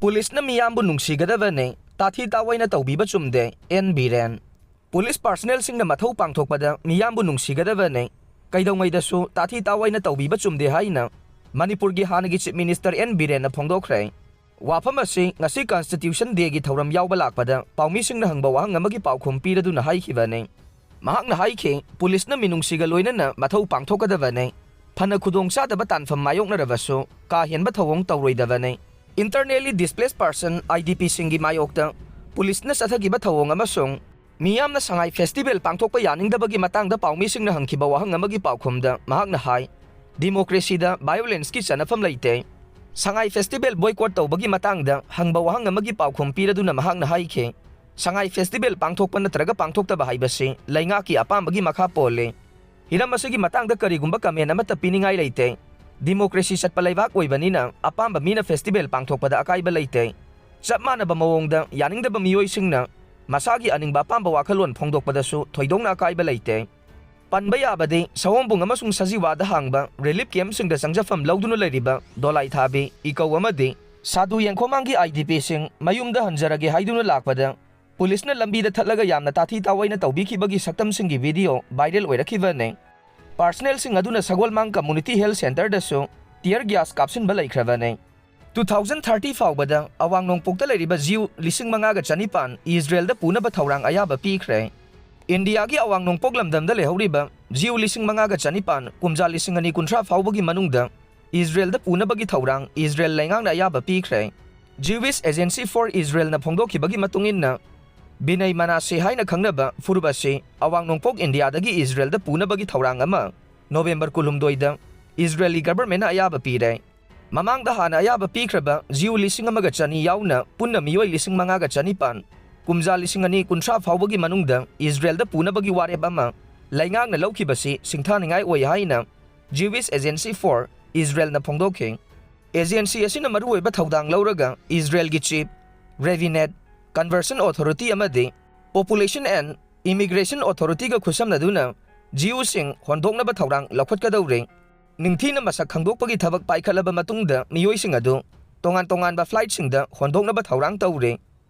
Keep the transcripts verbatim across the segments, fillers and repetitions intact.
ꯄꯨꯂꯤꯁꯅ ꯃꯤꯌꯥꯝꯕꯨ ꯅꯨꯡꯁꯤꯒꯗꯕꯅꯤ, ꯇꯥꯊꯤ ꯇꯥꯑꯣꯏꯅ ꯇꯧꯕꯤꯕ ꯆꯨꯝꯗꯦ, ꯑꯦꯟ ꯕꯤꯔꯦꯟ꯫ ꯄꯨꯂꯤꯁ ꯄꯥꯔꯁꯅꯦꯜꯁꯤꯡꯅ ꯃꯊꯧ ꯄꯥꯡꯊꯣꯛꯄꯗ ꯃꯤꯌꯥꯝꯕꯨ ꯅꯨꯡꯁꯤꯒꯗꯕꯅꯤ, ꯀꯩꯗꯧꯉꯩꯗꯁꯨ ꯇꯥꯊꯤ ꯇꯥꯑꯣꯏꯅ ꯇꯧꯕꯤꯕ ꯆꯨꯝꯗꯦ ꯍꯥꯏꯅ ꯃꯅꯤꯄꯨꯔꯒꯤ ꯍꯥꯟꯅꯒꯤ ꯆꯤꯐ ꯃꯤꯅꯤꯁꯇꯔ ꯑꯦꯟ ꯕꯤꯔꯦꯟꯅ ꯐꯣꯡꯗꯣꯛꯈ꯭ꯔꯦ꯫ ꯋꯥꯐꯝ ꯑꯁꯤ ꯉꯁꯤ ꯀꯟꯁꯇꯤꯇ꯭ꯌꯨꯁꯟ ꯗꯦꯒꯤ ꯊꯧꯔꯝ ꯌꯥꯎꯕ ꯂꯥꯛꯄꯗ ꯄꯥꯎꯃꯤꯁꯤꯡꯅ ꯍꯪꯕ ꯋꯥꯍꯪ ꯑꯃꯒꯤ ꯄꯥꯎꯈꯨꯝ ꯄꯤꯔꯗꯨꯅ ꯍꯥꯏꯈꯤꯕꯅꯤ꯫ ꯃꯍꯥꯛꯅ ꯍꯥꯏꯈꯤ, ꯄꯨꯂꯤꯁꯅ ꯃꯤꯅꯨꯡꯁꯤꯒ ꯂꯣꯏꯅꯅ ꯃꯊꯧ ꯄꯥꯡꯊꯣꯛꯀꯗꯕꯅꯤ, ꯐꯅ ꯈꯨꯗꯣꯡꯆꯥꯗꯕ ꯇꯥꯟꯐꯝ ꯃꯥꯌꯣꯛꯅꯔꯕꯁꯨ ꯀꯥ ꯍꯦꯟꯕ ꯊꯧꯑꯣꯡ ꯇꯧꯔꯣꯏꯗꯕꯅꯤ꯫ Internally displaced person, I D P ꯁꯤꯡꯒꯤ ꯃꯥꯌꯣꯛꯇ ꯄꯨꯂꯤꯁꯅ ꯆꯠꯊꯈꯤꯕ ꯊꯧꯑꯣꯡ ꯑꯃꯁꯨꯡ ꯃꯤꯌꯥꯝꯅ ꯁꯉꯥꯏ ꯐꯦꯁꯇꯤꯚꯦꯜ ꯄꯥꯡꯊꯣꯛꯄ ꯌꯥꯅꯤꯡꯗꯕꯒꯤ ꯃꯇꯥꯡꯗ ꯄꯥꯎꯃꯤꯁꯤꯡꯅ ꯍꯪꯈꯤꯕ ꯋꯥꯍꯪ ꯑꯃꯒꯤ ꯄꯥꯎꯈꯨꯝꯗ ꯃꯍꯥꯛꯅ ꯍꯥꯏ, ꯗꯤꯃꯣꯀ꯭ꯔꯦꯁꯤꯗ ꯚꯥꯏꯑꯣꯂꯦꯟꯁꯀꯤ ꯆꯠꯅꯐꯝ ꯂꯩꯇꯦ꯫ ꯁꯉꯥꯏ ꯐꯦꯁꯇꯤꯚꯦꯜ ꯕꯣꯏꯀꯣꯠ ꯇꯧꯕꯒꯤ ꯃꯇꯥꯡꯗ ꯍꯪꯕ ꯋꯥꯍꯪ ꯑꯃꯒꯤ ꯄꯥꯎꯈꯨꯝ ꯄꯤꯔꯗꯨꯅ ꯃꯍꯥꯛꯅ ꯍꯥꯏꯈꯤ, ꯁꯉꯥꯏ ꯐꯦꯁꯇꯤꯚꯦꯜ ꯄꯥꯡꯊꯣꯛꯄ ꯅꯠꯇ꯭ꯔꯒ ꯄꯥꯡꯊꯣꯛꯇꯕ ꯍꯥꯏꯕꯁꯤ ꯂꯩꯉꯥꯛꯀꯤ ꯑꯄꯥꯝꯕꯒꯤ ꯃꯈꯥ ꯄꯣꯜꯂꯤ꯫ ꯍꯤꯔꯝ ꯑꯁꯤꯒꯤ ꯃꯇꯥꯡꯗ ꯀꯔꯤꯒꯨꯝꯕ ꯀꯃꯦꯟ ꯑꯃꯠꯇ ꯄꯤꯅꯤꯡꯉꯥꯏ ꯂꯩꯇꯦ꯫ ꯗꯤꯃꯣꯀ꯭ꯔꯦꯁꯤ ꯆꯠꯄ ꯂꯩꯕꯥꯛ ꯑꯣꯏꯕꯅꯤꯅ ꯑꯄꯥꯝꯕ ꯃꯤꯅ ꯐꯦꯁꯇꯤꯚꯦꯜ ꯄꯥꯡꯊꯣꯛꯄꯗ ꯑꯀꯥꯏꯕ ꯂꯩꯇꯦ꯫ ꯆꯞ ꯃꯥꯟꯅꯕ ꯃꯑꯣꯡꯗ ꯌꯥꯅꯤꯡꯗꯕ ꯃꯤꯑꯣꯏꯁꯤꯡꯅ ꯃꯁꯥꯒꯤ ꯑꯅꯤꯡꯕ ꯑꯄꯥꯝꯕ ꯋꯥꯈꯜꯂꯣꯟ ꯐꯣꯡꯗꯣꯛꯄꯗꯁꯨ ꯊꯣꯏꯗꯣꯛꯅ ꯑꯀꯥꯏꯕ ꯂꯩꯇꯦ꯫ ꯄꯟꯕ ꯌꯥꯕꯗꯤ ꯁꯑꯣꯝꯕꯨꯡ ꯑꯃꯁꯨꯡ ꯁꯖꯤꯋꯥꯗ ꯍꯥꯡꯕ ꯔꯤꯂꯤꯐ ꯀꯦꯝꯞꯁꯤꯡꯗ ꯆꯪꯖꯐꯝ ꯂꯧꯗꯨꯅ ꯂꯩꯔꯤꯕ ꯗꯣꯂꯥꯏꯊꯥꯕꯤ, ꯏꯀꯧ ꯑꯃꯗꯤ ꯁꯥꯗꯨ ꯌꯦꯡꯈꯣꯃꯥꯡꯒꯤ I D P ꯁꯤꯡ ꯃꯌꯨꯝꯗ ꯍꯟꯖꯔꯒꯦ ꯍꯥꯏꯗꯨꯅ ꯂꯥꯛꯄꯗ ꯄꯨꯂꯤꯁꯅ ꯂꯝꯕꯤꯗ ꯊꯠꯂꯒ ꯌꯥꯝꯅ ꯇꯥꯊꯤ ꯇꯥꯑꯣꯏꯅ ꯇꯧꯕꯤꯈꯤꯕꯒꯤ ꯁꯛꯇꯝꯁꯤꯡꯒꯤ ꯚꯤꯗꯤꯑꯣ ꯚꯥꯏꯔꯦꯜ ꯑꯣꯏꯔꯛꯈꯤꯕꯅꯤ꯫ ꯄꯥꯔꯁꯅꯦꯜꯁꯤꯡ ꯑꯗꯨꯅ ꯁꯒꯣꯜꯃꯥꯡ ꯀꯝꯃꯨꯅꯤꯇꯤ ꯍꯦꯜꯊ ꯁꯦꯟꯇꯔꯗꯁꯨ ꯇꯤꯌꯔ ꯒ꯭ꯌꯥꯁ ꯀꯥꯞꯁꯤꯟꯕ ꯂꯩꯈ꯭ꯔꯕꯅꯤ꯫ Two thousand thirty ꯐꯥꯎꯕꯗ ꯑꯋꯥꯡ ꯅꯣꯡꯄꯣꯛꯇ ꯂꯩꯔꯤꯕ ꯖꯤꯌꯨ ꯂꯤꯁꯤꯡ ꯃꯉꯥꯒ ꯆꯅꯤꯄꯥꯟ ꯏꯖꯔꯦꯜꯗ ꯄꯨꯅꯕ ꯊꯧꯔꯥꯡ ꯑꯌꯥꯕ ꯄꯤꯈ꯭ꯔꯦ꯫ ꯏꯟꯗꯤꯌꯥꯒꯤ ꯑꯋꯥꯡ ꯅꯣꯡꯄꯣꯛ ꯂꯝꯗꯝꯗ ꯂꯩꯍꯧꯔꯤꯕ ꯖꯤꯌꯨ ꯂꯤꯁꯤꯡ ꯃꯉꯥꯒ ꯆꯅꯤꯄꯥꯟ ꯀꯨꯝꯖꯥ ꯂꯤꯁꯤꯡ ꯑꯅꯤ ꯀꯨꯟꯊ꯭ꯔꯥ ꯐꯥꯎꯕꯒꯤ ꯃꯅꯨꯡꯗ ꯏꯖꯔꯦꯜꯗ ꯄꯨꯅꯕꯒꯤ ꯊꯧꯔꯥꯡ ꯏꯖꯔꯦꯜ ꯂꯩꯉꯥꯛꯅ ꯑꯌꯥꯕ ꯄꯤꯈ꯭ꯔꯦ꯫ Jewish Agency for Israelꯅ ꯐꯣꯡꯗꯣꯛꯈꯤꯕꯒꯤ ꯃꯇꯨꯡ ꯏꯟꯅ, ꯕꯤꯅꯩ ꯃꯅꯥꯁꯦ ꯍꯥꯏꯅ ꯈꯪꯅꯕ ꯐꯨꯔꯨꯞ ꯑꯁꯤ ꯑꯋꯥꯡ ꯅꯣꯡꯄꯣꯛ ꯏꯟꯗꯤꯌꯥꯗꯒꯤ ꯏꯖꯔꯦꯜꯗ ꯄꯨꯅꯕꯒꯤ ꯊꯧꯔꯥꯡ ꯑꯃ ꯅꯣꯕꯦꯝꯕꯔ ꯀꯨꯟꯍꯨꯝꯗꯣꯏꯗ ꯏꯖꯔꯦꯜꯒꯤ ꯒꯚꯔꯟꯃꯦꯟꯠꯅ ꯑꯌꯥꯕ ꯄꯤꯔꯦ꯫ ꯃꯃꯥꯡꯗ ꯍꯥꯟꯅ ꯑꯌꯥꯕ ꯄꯤꯈ꯭ꯔꯕ ꯖꯤꯌꯨ ꯂꯤꯁꯤꯡ ꯑꯃꯒ ꯆꯅꯤ ꯌꯥꯎꯅ ꯄꯨꯟꯅ ꯃꯤꯑꯣꯏ ꯂꯤꯁꯤꯡ ꯃꯉꯥꯒ ꯆꯅꯤꯄꯥꯟ ꯀꯨꯝꯖꯥ ꯂꯤꯁꯤꯡ ꯑꯅꯤ ꯀꯨꯟꯊ꯭ꯔꯥ ꯐꯥꯎꯕꯒꯤ ꯃꯅꯨꯡꯗ ꯏꯖꯔꯦꯜꯗ ꯄꯨꯅꯕꯒꯤ ꯋꯥꯔꯦꯞ ꯑꯃ ꯂꯩꯉꯥꯛꯅ ꯂꯧꯈꯤꯕꯁꯤ ꯁꯤꯡꯊꯥꯅꯤꯡꯉꯥꯏ ꯑꯣꯏ ꯍꯥꯏꯅ Jewish Agency for Israelꯅ ꯐꯣꯡꯗꯣꯛꯈꯤ꯫ ꯑꯦꯖꯦꯟꯁꯤ ꯑꯁꯤꯅ ꯃꯔꯨꯑꯣꯏꯕ ꯊꯧꯗꯥꯡ ꯂꯧꯔꯒ ꯏꯖꯔꯦꯜꯒꯤ ꯆꯤꯐ, ꯔꯦꯚꯤꯅꯦꯠ, ꯀꯟꯚꯔꯁꯟ ꯑꯣꯊꯣꯔꯤꯇꯤ ꯑꯃꯗꯤ Population and Immigration Authorityꯒ ꯈꯨꯠꯁꯝꯅꯗꯨꯅ ꯖꯤꯌꯨꯁꯤꯡ ꯍꯣꯟꯗꯣꯛꯅꯕ ꯊꯧꯔꯥꯡ ꯂꯧꯈꯠꯀꯗꯧꯔꯤ꯫ ꯅꯤꯡꯊꯤꯅ ꯃꯁꯛ ꯈꯪꯗꯣꯛꯄꯒꯤ ꯊꯕꯛ ꯄꯥꯏꯈꯠꯂꯕ ꯃꯇꯨꯡꯗ ꯃꯤꯑꯣꯏꯁꯤꯡ ꯑꯗꯨ ꯇꯣꯉꯥꯟ ꯇꯣꯉꯥꯟꯕ flightꯁꯤꯡꯗ ꯍꯣꯟꯗꯣꯛꯅꯕ ꯊꯧꯔꯥꯡ ꯇꯧꯔꯦ꯫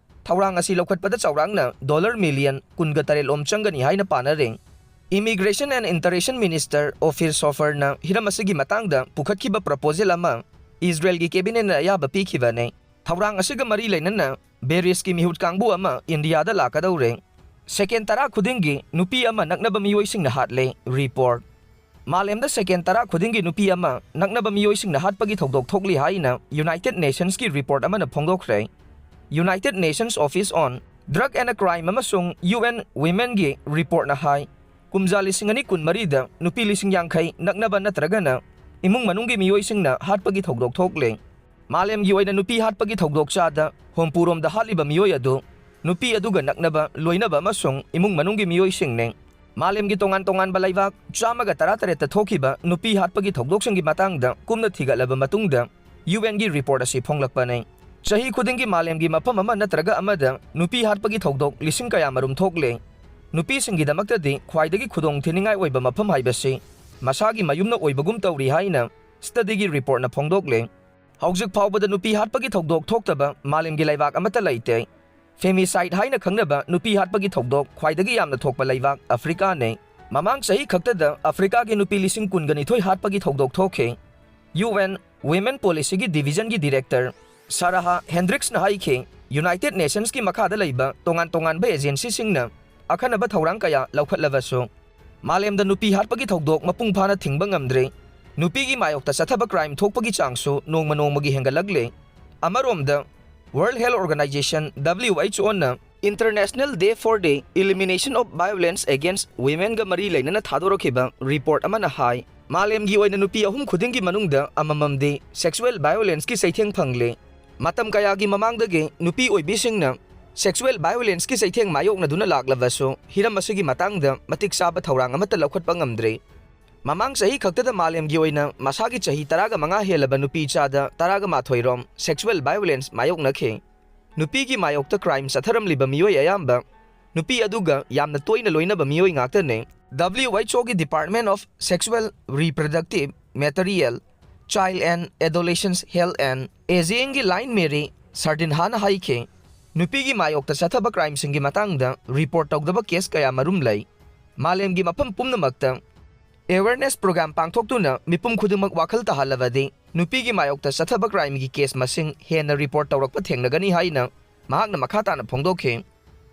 ꯊꯧꯔꯥꯡ ꯑꯁꯤ ꯂꯧꯈꯠꯄꯗ ꯆꯥꯎꯔꯥꯛꯅ dollar million ꯀꯨꯟꯒ ꯇꯔꯦꯠ ꯂꯣꯝ ꯆꯪꯒꯅꯤ ꯍꯥꯏꯅ ꯄꯥꯅꯔꯦ꯫ Immigration and Integration Minister Ophir Sofferꯅ ꯍꯤꯔꯝ ꯑꯁꯤꯒꯤ ꯃꯇꯥꯡꯗ ꯄꯨꯈꯠꯈꯤꯕ proposal ꯑꯃ ꯏꯖꯔꯦꯜꯒꯤ cabinetꯅ ꯑꯌꯥꯕ ꯄꯤꯈꯤꯕꯅꯤ꯫ ꯊꯧꯔꯥꯡ ꯑꯁꯤꯒ ꯃꯔꯤ ꯂꯩꯅꯅ ꯕꯦꯔꯤꯁꯀꯤ ꯃꯤꯍꯨꯠ ꯀꯥꯡꯕꯨ ꯑꯃ ꯏꯟꯗꯤꯌꯥꯗ ꯂꯥꯛꯀꯗꯧꯔꯦ꯫ Second ꯇꯔꯥ ꯈꯨꯗꯤꯡꯒꯤ ꯅꯨꯄꯤ ꯑꯃ ꯅꯛꯅꯕ ꯃꯤꯑꯣꯏꯁꯤꯡꯅ ꯍꯥꯠꯂꯦ꯫ Report꯫ ꯃꯥꯂꯦꯝꯗ second ꯇꯔꯥ ꯈꯨꯗꯤꯡꯒꯤ ꯅꯨꯄꯤ ꯑꯃ ꯅꯛꯅꯕ ꯃꯤꯑꯣꯏꯁꯤꯡꯅ ꯍꯥꯠꯄꯒꯤ ꯊꯧꯗꯣꯛ ꯊꯣꯛꯂꯤ ꯍꯥꯏꯅ United Nationsꯀꯤ report ꯑꯃꯅ ꯐꯣꯡꯗꯣꯛꯈ꯭ꯔꯦ꯫ United Nations Office on Drug and Crime ꯑꯃꯁꯨꯡ UN Womenꯒꯤ reportꯅ ꯍꯥꯏ, ꯀꯨꯝꯖꯥ ꯂꯤꯁꯤꯡ ꯑꯅꯤ ꯀꯨꯟꯃꯔꯤꯗ ꯅꯨꯄꯤ ꯂꯤꯁꯤꯡ ꯌꯥꯡꯈꯩ ꯅꯛꯅꯕ ꯅꯠꯇ꯭ꯔꯒꯅ ꯏꯃꯨꯡ ꯃꯅꯨꯡꯒꯤ ꯃꯤꯑꯣꯏꯁꯤꯡꯅ ꯍꯥꯠꯄꯒꯤ ꯊꯧꯗꯣꯛ ꯊꯣꯛꯂꯦ꯫ ꯃꯥꯂꯦꯝꯒꯤ ꯑꯣꯏꯅ ꯅꯨꯄꯤ ꯍꯥꯠꯄꯒꯤ ꯊꯧꯗꯣꯛ ꯆꯥꯗ ꯍꯨꯝꯐꯨꯔꯣꯝꯗ ꯍꯥꯠꯂꯤꯕ ꯃꯤꯑꯣꯏ ꯑꯗꯨ ꯅꯨꯄꯤ ꯑꯗꯨꯒ ꯅꯛꯅꯕ, ꯂꯣꯏꯅꯕ ꯑꯃꯁꯨꯡ ꯏꯃꯨꯡ ꯃꯅꯨꯡꯒꯤ ꯃꯤꯑꯣꯏꯁꯤꯡꯅꯤ꯫ ꯃꯥꯂꯦꯝꯒꯤ ꯇꯣꯉꯥꯟ ꯇꯣꯉꯥꯟꯕ ꯂꯩꯕꯥꯛ ꯆꯥꯝꯃꯒ ꯇꯔꯥꯇꯔꯦꯠꯇ ꯊꯣꯛꯈꯤꯕ ꯅꯨꯄꯤ ꯍꯥꯠꯄꯒꯤ ꯊꯧꯗꯣꯛꯁꯤꯡꯒꯤ ꯃꯇꯥꯡꯗ ꯀꯨꯞꯅ ꯊꯤꯒꯠꯂꯕ ꯃꯇꯨꯡꯗ UNꯒꯤ report ꯑꯁꯤ ꯐꯣꯡꯂꯛꯄꯅꯤ꯫ ꯆꯍꯤ ꯈꯨꯗꯤꯡꯒꯤ ꯃꯥꯂꯦꯝꯒꯤ ꯃꯐꯝ ꯑꯃ ꯅꯠꯇ꯭ꯔꯒ ꯑꯃꯗ ꯅꯨꯄꯤ ꯍꯥꯠꯄꯒꯤ ꯊꯧꯗꯣꯛ ꯂꯤꯁꯤꯡ ꯀꯌꯥꯃꯔꯨꯝ ꯊꯣꯛꯂꯦ꯫ ꯅꯨꯄꯤꯁꯤꯡꯒꯤꯗꯃꯛꯇꯗꯤ ꯈ꯭ꯋꯥꯏꯗꯒꯤ ꯈꯨꯗꯣꯡ ꯊꯤꯅꯤꯡꯉꯥꯏ ꯑꯣꯏꯕ ꯃꯐꯝ ꯍꯥꯏꯕꯁꯤ ꯃꯁꯥꯒꯤ ꯃꯌꯨꯝꯅ ꯑꯣꯏꯕꯒꯨꯝ ꯇꯧꯔꯤ ꯍꯥꯏꯅ studyꯒꯤ reportꯅ ꯐꯣꯡꯗꯣꯛꯂꯦ꯫ ꯍꯧꯖꯤꯛ ꯐꯥꯎꯕꯗ ꯅꯨꯄꯤ ꯍꯥꯠꯄꯒꯤ ꯊꯧꯗꯣꯛ ꯊꯣꯛꯇꯕ ꯃꯥꯂꯦꯝꯒꯤ ꯂꯩꯕꯥꯛ ꯑꯃꯠꯇ ꯂꯩꯇꯦ꯫ Femicide ꯍꯥꯏꯅ ꯈꯪꯅꯕ ꯅꯨꯄꯤ ꯍꯥꯠꯄꯒꯤ ꯊꯧꯗꯣꯛ ꯈ꯭ꯋꯥꯏꯗꯒꯤ ꯌꯥꯝꯅ ꯊꯣꯛꯄ ꯂꯩꯕꯥꯛ ꯑꯐ꯭ꯔꯤꯀꯥꯅꯤ꯫ ꯃꯃꯥꯡ ꯆꯍꯤ ꯈꯛꯇꯗ ꯑꯐ꯭ꯔꯤꯀꯥꯒꯤ ꯅꯨꯄꯤ ꯂꯤꯁꯤꯡ ꯀꯨꯟꯒ ꯅꯤꯊꯣꯏ ꯍꯥꯠꯄꯒꯤ ꯊꯧꯗꯣꯛ ꯊꯣꯛꯈꯤ꯫ UN Women Policyꯒꯤ divisionꯒꯤ director ꯁꯥꯔꯥꯍꯥ ꯍꯦꯟꯗ꯭ꯔꯤꯛꯁꯅ ꯍꯥꯏꯈꯤ, United Nationsꯀꯤ ꯃꯈꯥꯗ ꯂꯩꯕ ꯇꯣꯉꯥꯟ ꯇꯣꯉꯥꯟꯕ agencyꯁꯤꯡꯅ ꯑꯈꯟꯅꯕ ꯊꯧꯔꯥꯡ ꯀꯌꯥ ꯂꯧꯈꯠꯂꯕꯁꯨ, ꯃꯥꯂꯦꯝꯗ ꯅꯨꯄꯤ ꯍꯥꯠꯄꯒꯤ ꯊꯧꯗꯣꯛ ꯃꯄꯨꯡ ꯐꯥꯅ ꯊꯤꯡꯕ ꯉꯝꯗ꯭ꯔꯤ꯫ ꯅꯨꯄꯤꯒꯤ ꯃꯥꯌꯣꯛꯇ ꯆꯠꯊꯕ crime ꯊꯣꯛꯄꯒꯤ ꯆꯥꯡꯁꯨ ꯅꯣꯡꯃ ꯅꯣꯡꯃꯒꯤ ꯍꯦꯟꯒꯠꯂꯛꯂꯤ꯫ ꯑꯃꯔꯣꯝꯗ, World Health Organization, WHOꯅ International Day for the Elimination of Violence Against Womenꯒ ꯃꯔꯤ ꯂꯩꯅꯅ ꯊꯥꯗꯣꯔꯛꯈꯤꯕ report ꯑꯃꯅ ꯍꯥꯏ, ꯃꯥꯂꯦꯝꯒꯤ ꯑꯣꯏꯅ ꯅꯨꯄꯤ ꯑꯍꯨꯝ ꯈꯨꯗꯤꯡꯒꯤ ꯃꯅꯨꯡꯗ ꯑꯃꯃꯝꯗꯤ sexual violenceꯀꯤ ꯆꯩꯊꯦꯡ ꯐꯪꯂꯤ꯫ ꯃꯇꯝ ꯀꯌꯥꯒꯤ ꯃꯃꯥꯡꯗꯒꯤ ꯅꯨꯄꯤ ꯑꯣꯏꯕꯤꯁꯤꯡꯅ sexual violenceꯀꯤ ꯆꯩꯊꯦꯡ ꯃꯥꯌꯣꯛꯅꯗꯨꯅ ꯂꯥꯛꯂꯕꯁꯨ, ꯍꯤꯔꯝ ꯑꯁꯤꯒꯤ ꯃꯇꯥꯡꯗ ꯃꯇꯤꯛ ꯆꯥꯕ ꯊꯧꯔꯥꯡ ꯑꯃꯠꯇ ꯂꯧꯈꯠꯄ ꯉꯝꯗ꯭ꯔꯤ꯫ ꯃꯃꯥꯡ ꯆꯍꯤ ꯈꯛꯇꯗ ꯃꯥꯂꯦꯝꯒꯤ ꯑꯣꯏꯅ ꯃꯁꯥꯒꯤ ꯆꯍꯤ ꯇꯔꯥꯒ ꯃꯉꯥ ꯍꯦꯜꯂꯕ ꯅꯨꯄꯤ ꯆꯥꯗ ꯇꯔꯥꯒ ꯃꯥꯊꯣꯏ ꯔꯣꯝ sexual violence ꯃꯥꯌꯣꯛꯅꯈꯤ꯫ ꯅꯨꯄꯤꯒꯤ ꯃꯥꯌꯣꯛꯇ crime ꯆꯠꯊꯔꯝꯂꯤꯕ ꯃꯤꯑꯣꯏ ꯑꯌꯥꯝꯕ ꯅꯨꯄꯤ ꯑꯗꯨꯒ ꯌꯥꯝꯅ ꯇꯣꯏꯅ ꯂꯣꯏꯅꯕ ꯃꯤꯑꯣꯏ ꯉꯥꯛꯇꯅꯤ꯫ WHOꯒꯤ Department of Sexual Reproductive Material Child and Adolescent Health and Aging-ꯒꯤ line Mary ꯁꯔꯗꯤꯟꯍꯥꯅ ꯍꯥꯏꯈꯤ, ꯅꯨꯄꯤꯒꯤ ꯃꯥꯌꯣꯛꯇ ꯆꯠꯊꯕ crimeꯁꯤꯡꯒꯤ ꯃꯇꯥꯡꯗ report ꯇꯧꯗꯕ case ꯀꯌꯥ ꯃꯔꯨꯝ ꯂꯩ꯫ ꯃꯥꯂꯦꯝꯒꯤ ꯃꯐꯝ ꯄꯨꯝꯅꯃꯛꯇ awareness program ꯄꯥꯡꯊꯣꯛꯇꯨꯅ ꯃꯤꯄꯨꯝ ꯈꯨꯗꯤꯡꯃꯛ ꯋꯥꯈꯜ ꯇꯥꯍꯜꯂꯕꯗꯤ ꯅꯨꯄꯤꯒꯤ ꯃꯥꯌꯣꯛꯇ ꯆꯠꯊꯕ crimeꯒꯤ case ꯃꯁꯤꯡ ꯍꯦꯟꯅ report ꯇꯧꯔꯛꯄ ꯊꯦꯡꯅꯒꯅꯤ ꯍꯥꯏꯅ ꯃꯍꯥꯛꯅ ꯃꯈꯥ ꯇꯥꯅ ꯐꯣꯡꯗꯣꯛꯈꯤ꯫